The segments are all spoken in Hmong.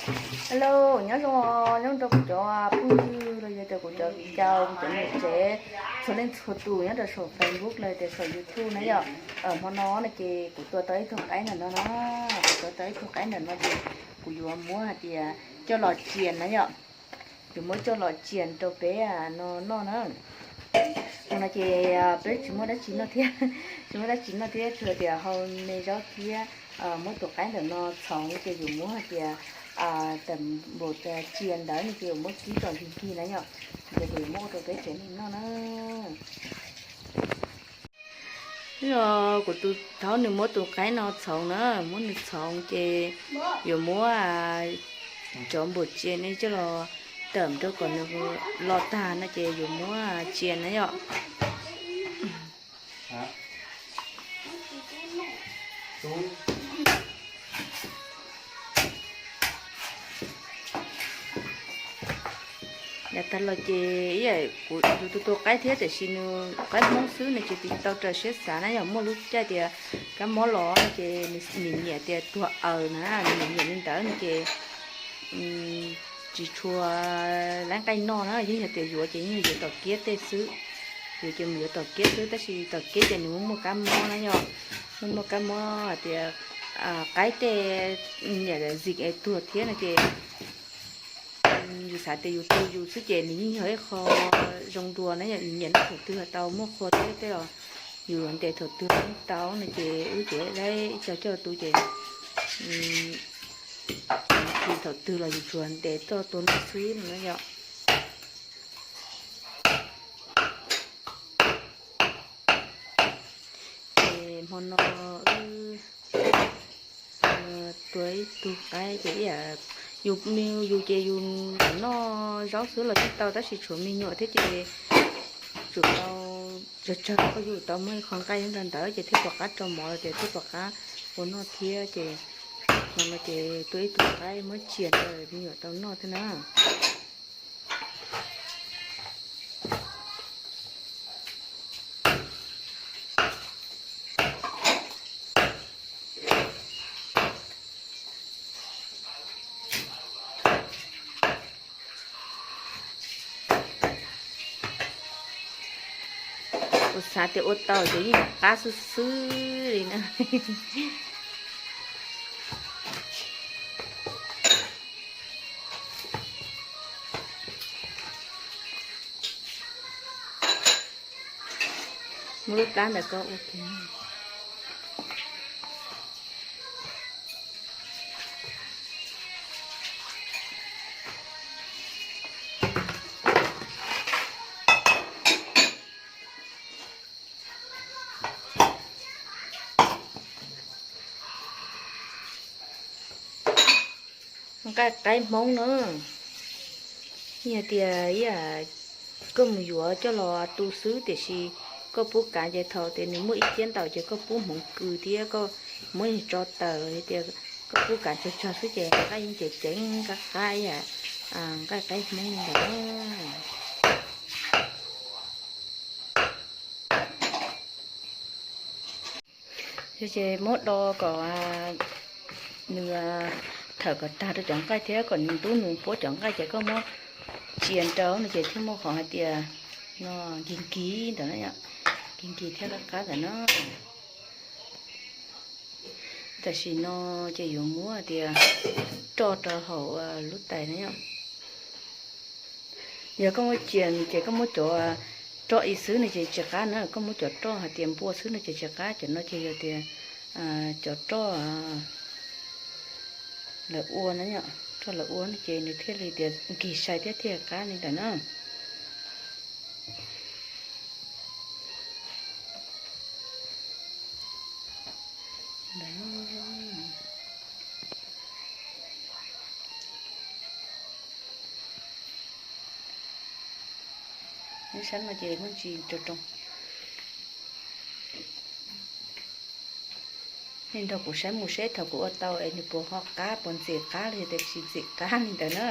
Hello, nyob zoo, nyob zoo rau kuv cov phooj ywg los yog tias kuv cov viv ncaus, kuv cov niam tsev, txhua leej txhua tus nyob rau saum Facebook los tias saum YouTube na yom. Hmo no no ces kuv tua tau ib tug qaib ntawm no na, kuv tua tau ib tug qaib ntawm no ces kuv yuav muab hais tias coj los tsias na yom. Yuav muab coj los tsias rau peb no noj na. Hmo no ces peb tsis muaj dab tsi noj thiab, tsis muaj dab tsi noj thiab, tsuas tias hau me zaub thiab muab tus qaib ntawm no txhoov ces yuav muab hais tias tawm npaum tsias ntawd no ces yuav muab kib kom nkig nkig na yom, ces kuv yuav muab ua rau peb tsev neeg noj na. Yog kuv tus thaub nws muab tus qaib no txhoov na, muab nws txhoov ces yuav muab cov npaum tsias no coj los tawm rau kom nws los tag no ces yuav muab tsias na yom. Yav tag los ces ib yam kuv tus tua qaib thiab tiam sis nws qaib Hmoob xwb nws tsis tau raws siab xav na yom, muaj lub caij tias kab mob los no ces nws nyiam tias tuag aws na, nws nyiam li ntawd no ces tsis tshua laib nqaij noj na, yeej yog tias yuav ces yeej yuav tom kiab tej xwb, yuav ces mus yuav tom kiab xwb tab sis tom kiab ces nws muaj muaj kab mob na yom, muaj muaj kab mob hais tias qaib tej nyiam zim es tuag thiab no ces yus xav tias yus tu yus xwb ces nws yeej yog ib qho zoo dua na yom, nyiam noj thaum twg los tau, muaj qhua thiab tej los yus ntes thaum twg los yeej tau no ces wb ces laib ib co coj tu ces thaum twg los yus tsuas ntes coj tua noj xwb no na yom. Ces hmo no wb tua ib tug qaib ces ib yam yus me yus ces yus noj zaub xwb los yeej tau tab sis tshuav me nyuam thiab ces tsum tau tsawg tsawg koj yuav tau muaj ib qho nqaij ntawd ces thiaj pom qab rau mov los tias thiaj pom qab ua noj thiab ces hmo no ces tua ib tug qaib muab tsias rau me nyuam tau noj thiab na. Kuv xav tias ua tau ces yeej yuav qab xwb xwb li na. Muab lub plab ntawm ko ua kiag. Nqaij qaib Hmoob na, yog tias ib yam koj mus yuav coj los tu xwb tiam sis koj pub kav ces thaum tias nws muaj ib ciab ntau ces koj pub hmoov kws thiab koj muab tso taws tias koj pub kav tsawg tsawg xwb ces nqaij yeej ceev ceev qab qab ib yam nqaij qaib Hmoob li ntawd. Ces muab do kom nws thawm kom tag rau cov nqaij thiab kom nws ntub nws puab cov nqaij ces koj muab tsia rau no ces thiaj muaj qhov hais tias no nkig nkig ntawd na, nkig nkig thiab qab qab ntawd na. Tam sim no ces yuav muab hais tias roj rau hauv lub tais na yom. Yog koj muab tsias ces koj muab cov roj ib xwb no ces tsis qab na, koj muab cov roj hais tias npua xwb no ces tsis qab, cov no ces yog tias cov roj lawv ua na yom, roj lawv ua no ces nws thiaj li tias nkig sai thiab thiaj qab li ntawd na. Lub sab no ces muaj ntsis rau rau. Nej nrog kuv saib mus seb thaum kuv ua tau es nws puas ho qab, puas ntxim qab los yog tias tsis ntxim qab li ntawd na.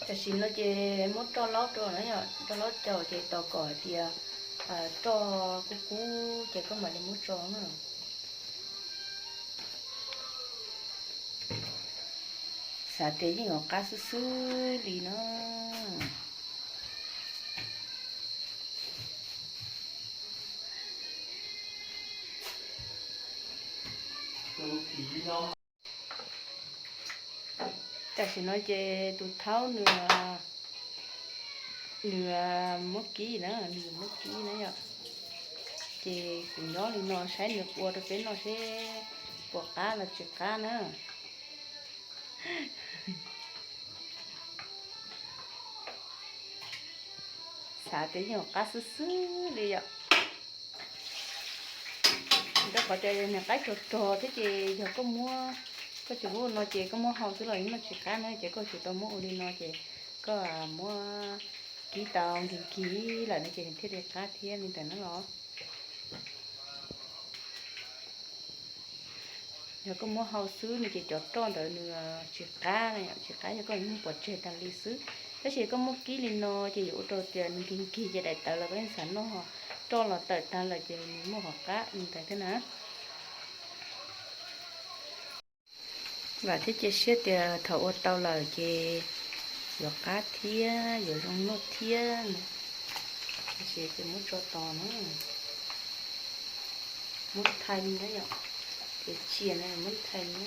Tam sim no ces muab roj laub rau na yom, roj laub rau ces tos kom hais tias roj kub kub ces koj mam li muab tso na. Xav tias yeej yuav qab xwb xwb li no. Tam sim no ces tus thaub nws, nws muab kib na, nws yuav muab kib na yom. Ces kuv nyob li no saib nws ua rau peb noj seb puas qab los tsis qab na. Xav tias yeej yuav qab xwb xwb li yom. Rau qhov tias nws qaib rog rog thiab ces yog koj muab, koj tsis muab ua no ces koj muab hau xwb los yeej noj tsis qab na, ces koj tsis tau muab ua li no ces koj muab kib tau nkig nkig lawm no ces nws thiaj li qab thiab li ntawd na los. Yog koj muab hau xwb no ces cov roj ntawd nws tsis qab, tsis qab yog koj muab pov tseg tag li xwb. Tab sis koj muab kib li no ces yuav ua rau tias nws nkig nkig ces daim tawv los koj yeej xav noj, roj los tawm tag lawm ces nws muaj qhov qab li ntawd thiab na. Vam thiab cia siab tias thaum ua tau lawm ces yuav qab thiab yuav zoo noj thiab. Tab sis ces muab tso tos na, muab thaij na yom, ces cia na muab thaij na.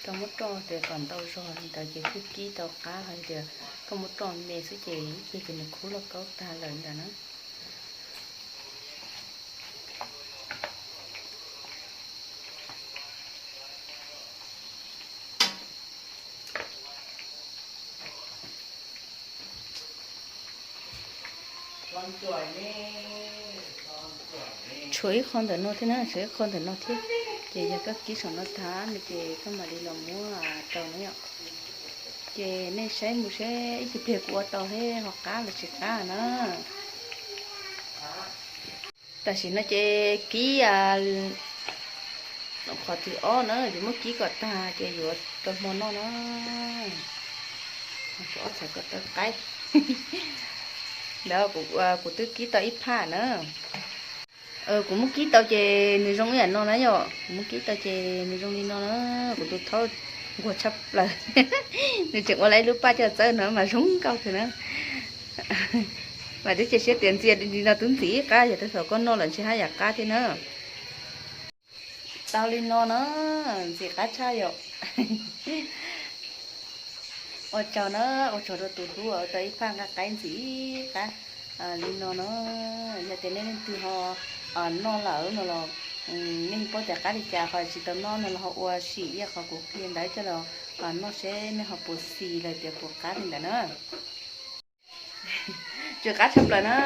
Koj muab roj tias kom ntau zog li ntawd ces thiaj kib tau qab, hos tias koj muab roj me xwb ces ib pliag ces nws khub lauj kaub tag lawm ntawd na. Tshuav ib qho ntawm no thiab na, tshuav ib qho ntawm no thiab. Ces yog koj kib saum no tag no ces koj mam li los muab rau na yom. Ces nej saib mus seb ib pliag kuv ua tau thiab ho qab los tsis qab na. Tam sim no ces kib qhov thib ob na, yuav muab kib kom tag ces yuav rau hmo noj na. Ob txhais ko taw qaib ntawd kuv twb kib tau ib phaj na. Kuv muab kib tau ces nws zoo ib yam no na yom, kuv muab kib tau ces nws zoo li no na. Kuv tus thaub nquag tshaj plaws, nws tseem ua lawm ib lub paj coj txawb no mas zoo nkauj kawg na. Mas twb cia siab tias ntxias li no twb ntxim qab, yog thaum koj noj lawm ntshe haj yam qab thiab na. Tau li no na, ntxim qab tshaj yom. Ua tsaug na, ua tsaug rau tus hlub ua tau ib phaj nqaij qaib ntxim qab li no na. Yog tias nej leej twg ho noj lawm no los, nej paub tias qab li cas ho tsis tau noj no los ho ua sim ib yam qhov kuv qhia ntawd coj los noj seb nej ho puas xis los tias puas qab li ntawd na. Tsw qab tshaj plaws na,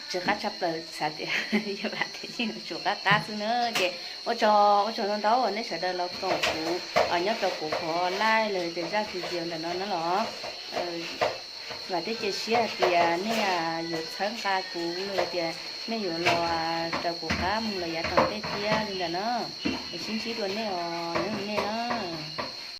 tsw qab tshaj plaws, xav tias yog vam tias yeej tsw qab qab xwb na. Ces ua tsaug, ua tsaug ntau ntau nej sawv daws los koom kuv nyob rau kuv qhov live los tias zaj video ntawm no na los. Vam thiab cia siab hais tias nej yuav txhawb nqa kuv los tias nej yuav los raws kuv qab mus los yav tom ntej thiab li ntawd na. Es sib ntsib dua nej os, nyob zoo nej na.